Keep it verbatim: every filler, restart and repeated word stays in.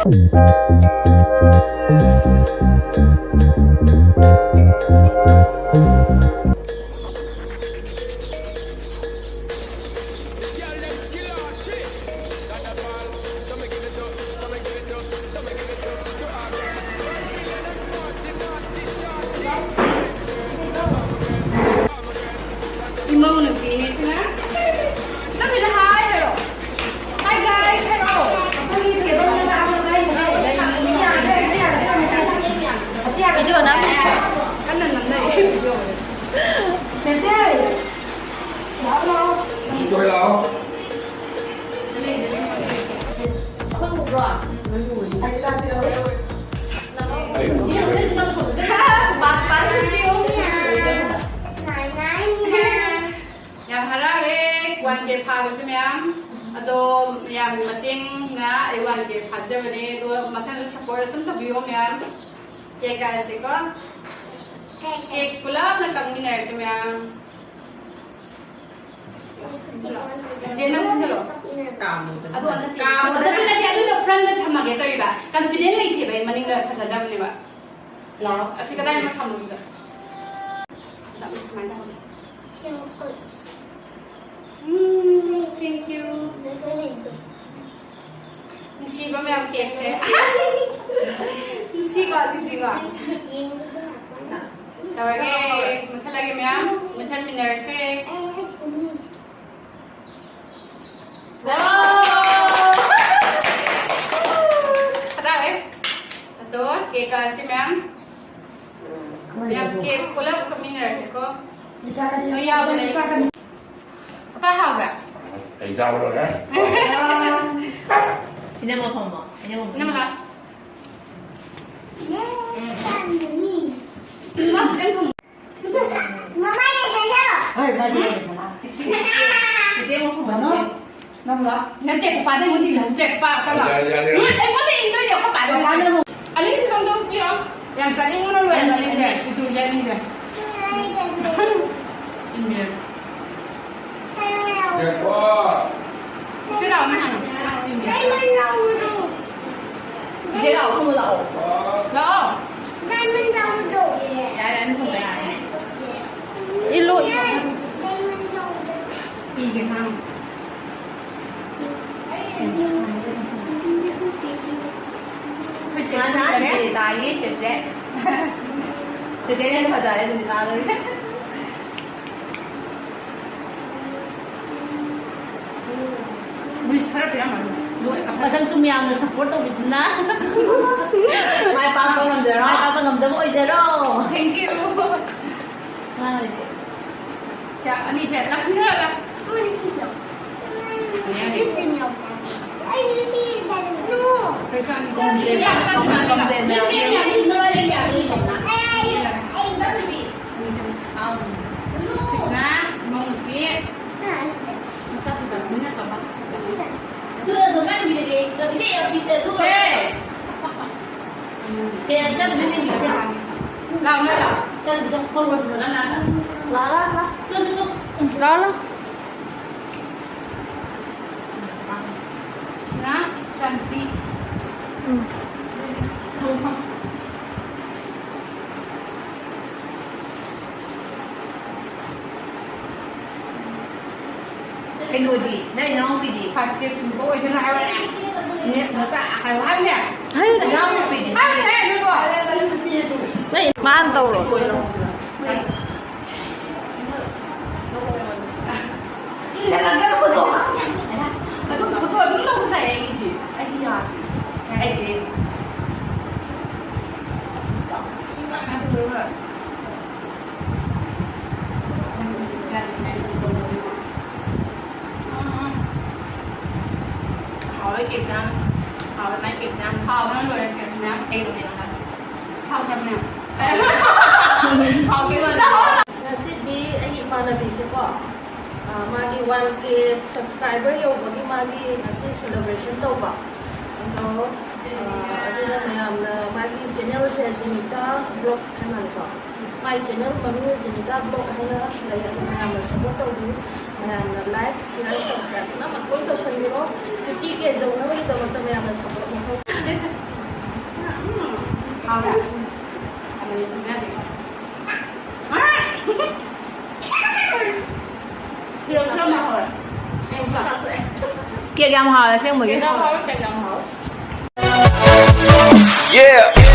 ꯏꯃꯧ ꯅꯨꯄꯤꯅꯤꯁꯤꯅ ꯆꯠꯈꯤꯗ ꯍꯥꯏ ꯍꯥꯏꯔꯣ꯫ Hi guys ꯍꯥꯏꯔꯣ꯫ ꯑꯩꯈꯣꯏꯒꯤ table ꯃꯅꯥꯛ ꯑꯃ ꯀꯥꯏꯗ ꯂꯩ? ꯚꯤꯗꯤꯑꯣ ꯅꯝꯃꯤ꯫ ꯀꯟꯅ ꯅꯝꯅꯔꯤ ꯚꯤꯗꯤꯑꯣ꯫ ꯆꯦꯆꯦ! ꯂꯥꯛꯑꯣ, ꯂꯥꯛꯑꯣ꯫ ꯂꯥꯛꯑꯣ꯫ ꯑꯩꯈꯣꯏ ꯎꯕ꯭ꯔꯣ? ꯑꯩ ꯂꯥꯛꯄꯤꯔꯣ꯫ ꯌꯥꯝ ꯍꯔꯥꯎꯔꯦ one K ꯐꯥꯕꯁꯦ ꯃꯌꯥꯝ꯫ ꯑꯗꯣ ꯃꯌꯥꯝꯒꯤ ꯃꯇꯦꯡꯅ ꯑꯩ one K ꯐꯥꯖꯕꯅꯦ꯫ ꯑꯗꯣ ꯃꯊꯪꯗ support ꯑꯗꯨꯝ ꯇꯧꯕꯤꯌꯣ ꯃꯌꯥꯝ꯫ Cake ꯀꯛꯑꯁꯤꯀꯣ꯫ Cake ꯄꯨꯂꯞꯅ ꯀꯛꯃꯤꯟꯅꯔꯁꯤ ꯃꯌꯥꯝ꯫ ꯆꯦ, ꯅꯪ ꯆꯤꯟꯁꯤꯜꯂꯣ꯫ ꯀꯥꯝꯃꯣꯗꯅ꯫ ꯑꯗꯣ ꯅꯠꯇꯦ꯫ ꯀꯥꯝꯃꯣꯗꯅ꯫ ꯅꯠꯇꯦ, ꯅꯠꯇꯦ, ꯑꯗꯨꯗꯣ frontꯗ ꯊꯝꯃꯒꯦ ꯇꯧꯔꯤꯕ꯫ Confident ꯂꯩꯇꯦꯕ ꯑꯩ ꯃꯅꯤꯡꯗ ꯐꯖꯗꯕꯅꯦꯕ꯫ ꯂꯥꯎ꯫ ꯑꯁꯤ ꯀꯗꯥꯏꯗ ꯊꯝꯃꯒꯦ? ꯁꯨꯃꯥꯏꯅ ꯊꯝꯃꯒꯦ꯫ ꯎꯝ, thank you꯫ ꯅꯨꯡꯁꯤꯕ ꯃꯌꯥꯝ cakeꯁꯦ꯫ ꯅꯨꯡꯁꯤꯀꯣ, ꯅꯨꯡꯁꯤꯀꯣ꯫ ꯇꯧꯔꯒꯦ, ꯃꯨꯠꯊꯠꯂꯒꯦ ꯃꯌꯥꯝ, ꯃꯨꯠꯊꯠꯃꯤꯟꯅꯔꯁꯦ꯫ Wow! ꯍꯔꯥꯎꯋꯦ꯫ ꯑꯗꯣ cake ꯀꯛꯑꯁꯤ ꯃꯌꯥꯝ꯫ ꯃꯌꯥꯝ cake ꯄꯨꯂꯞ ꯀꯛꯃꯤꯟꯅꯔꯁꯤꯀꯣ꯫ ꯅꯣꯏ ꯌꯥꯎꯕꯅꯦ꯫ ꯀꯥꯏ ꯍꯥꯎꯕ꯭ꯔꯥ? ꯑꯩ ꯆꯥꯕ ꯂꯣꯏꯔꯦ꯫ ꯏꯅꯝꯃ ꯐꯝꯃꯣ꯫ ꯏꯅꯝꯃ ꯐꯝꯃꯣ꯫ ꯏꯅꯝꯃ ꯂꯥꯛꯑꯣ꯫ ꯏꯃꯥ, ꯈꯤꯇꯪ ꯐꯝꯃꯣ꯫ ꯍꯣꯏ, ꯃꯥꯗꯤ ꯂꯣꯏꯔꯦ, ꯁꯅꯥ꯫ ꯏꯆꯦ ꯑꯃ ꯐꯝꯃꯣ, ꯏꯆꯦ꯫ ꯅꯪ ꯂꯥꯛ꯫ ꯅꯠꯇꯦ, ꯄꯥꯗꯩ ꯃꯨꯗꯤ ꯂꯥꯛꯇꯦ, ꯄꯥ, ꯄꯥ ꯂꯥꯛ꯫ ꯌꯥꯔꯦ, ꯌꯥꯔꯦ, ꯌꯥꯔꯦ꯫ ꯎꯝ, ꯑꯩꯉꯣꯟꯗ ꯏꯟꯗꯣꯏꯅꯦ, ꯑꯩꯈꯣꯏ ꯄꯥꯗꯩ ꯂꯥꯛ꯫ ꯑꯅꯤꯁꯤ ꯀꯝꯗꯧ ꯄꯤꯔꯣ? ꯌꯥꯝ ꯆꯥꯅꯤꯡꯕꯅ ꯂꯣꯏꯔꯦ, ꯑꯅꯤꯁꯦ꯫ ꯄꯤꯇꯨꯁꯦ, ꯑꯅꯤꯁꯦ꯫ ꯏꯟꯕꯤꯔꯦ꯫ ꯌꯥꯔꯦꯀꯣ꯫ ꯁꯤ ꯂꯥꯛꯑꯣ, ꯅꯪ ꯍꯥꯟꯅ ꯏꯟꯕꯤꯔꯦ꯫ ꯂꯥꯛꯑꯣ, ꯊꯣꯡꯕ ꯂꯥꯛꯑꯣ꯫ ꯂꯥꯛꯑꯣ꯫ ꯌꯥꯔꯦ, ꯑꯅꯤ ꯊꯣꯡꯕ ꯌꯥꯔꯦ꯫ ꯏꯜꯂꯨ꯫ ꯄꯤꯒꯦ, ꯅꯪ꯫ ꯑꯩꯈꯣꯏ ꯆꯦ ꯃꯥꯅ ꯐꯖꯔꯦ꯫ ꯗꯦꯇꯥꯒꯤ ꯆꯦꯆꯦ꯫ ꯆꯦꯆꯦꯅ ꯍꯦꯟꯅ ꯐꯖꯔꯦ ꯑꯗꯨꯗꯤ ꯇꯥꯗꯣꯔꯤ꯫ ꯃꯤꯁ ꯈꯔ ꯄꯤꯔꯝꯃꯅꯤ꯫ ꯃꯣꯏ ꯃꯊꯪꯁꯨ ꯃꯌꯥꯝꯅ support ꯇꯧꯕꯤꯗꯨꯅ꯫ ꯃꯥꯏ ꯄꯥꯛꯄ ꯉꯝꯖꯔꯣ꯫ ꯃꯥꯏ ꯄꯥꯛꯄ ꯉꯝꯖꯕ ꯑꯣꯏꯖꯔꯣ꯫ Thank you꯫ ꯃꯥꯅꯦ꯫ ꯁꯦ, ꯑꯅꯤꯁꯦ ꯂꯥꯛꯁꯤꯟꯅꯔꯒ꯫ ꯂꯥꯛꯑꯣ, ꯂꯥꯛꯑꯣ꯫ ꯂꯥꯛꯑꯣ, ꯂꯥꯛꯑꯣ꯫ ꯁꯤꯅ ꯆꯥꯟꯗꯤ꯫ ꯎꯝ꯫ ꯀꯩꯅꯣꯗꯤ, ꯅꯪ ꯏꯅꯥꯎꯄꯤꯗꯤ? Five K ꯁꯨꯕ ꯑꯣꯏꯁꯅꯨ ꯍꯥꯏꯕꯅꯦ꯫ ꯅꯦꯠ ꯃꯆꯥ ꯍꯥꯏꯌꯣ ꯍꯥꯏꯕꯅꯦ꯫ ꯍꯥꯏꯌꯨ꯫ ꯏꯅꯥꯎꯅꯨꯄꯤꯗꯤ? ꯍꯥꯏꯕꯅꯦ, ꯅꯪꯕꯣ꯫ ꯅꯪ ꯃꯥꯅ ꯇꯧꯔꯣ꯫ ꯑꯗꯨꯝ ꯐꯣꯇꯣ ꯑꯗꯨꯝ ꯂꯧꯕ ꯁꯥꯏ ꯑꯩꯒꯤꯗꯤ꯫ ꯑꯩꯗꯤ ꯌꯥꯗꯦ꯫ ꯑꯩꯗꯤ ꯍꯥꯎꯋꯦ ꯀꯦꯛꯁꯦ ꯌꯥꯝ꯫ ꯍꯥꯎꯋꯦ ꯃꯥꯏ ꯀꯦꯛꯁꯦ ꯌꯥꯝ꯫ ꯍꯥꯎꯕꯅ ꯂꯣꯏꯔꯦ ꯀꯦꯛꯁꯤꯅ꯫ ꯑꯩ ꯍꯧꯖꯤꯛ ꯍꯥꯎꯇꯕꯅꯦ꯫ ꯍꯥꯎꯇꯦ꯫ ꯉꯁꯤꯗꯤ ꯑꯩꯒꯤ ꯏꯃꯥꯟꯅꯕꯤꯁꯦꯀꯣ, ꯑ, ꯃꯥꯒꯤ one K subscriber ꯌꯧꯕꯒꯤ ꯃꯥꯒꯤ ꯉꯁꯤ celebration ꯇꯧꯕ꯫ ꯑꯗꯣ, ꯑ, ꯑꯗꯨꯅ ꯃꯌꯥꯝꯅ ꯃꯥꯒꯤ channelꯁꯦ ꯖꯤꯅꯤꯀꯥ vlog ꯍꯥꯏ ꯃꯥꯜꯂꯦꯀꯣ꯫ ꯃꯥꯏ channel ꯃꯃꯤꯡ ꯖꯤꯅꯤꯀꯥ vlog ꯍꯥꯏꯅ ꯂꯩ꯫ ꯑꯗꯨ ꯃꯌꯥꯝꯅ support ꯇꯧꯕꯤꯌꯨ꯫ ꯃꯌꯥꯝꯅ like, share, subscribe ꯄꯨꯝꯅꯃꯛ ꯂꯣꯏ ꯇꯧꯁꯟꯕꯤꯔꯣ꯫ Fifty K ꯌꯧꯅꯕꯒꯤꯗꯃꯛꯇ ꯃꯌꯥꯝꯅ support ꯃꯊꯧ ꯇꯥꯏ꯫ ꯀꯦꯛ ꯌꯥꯝ ꯍꯥꯎꯋꯦ ꯑꯁꯦꯡꯕꯒꯤ꯫ Yeah.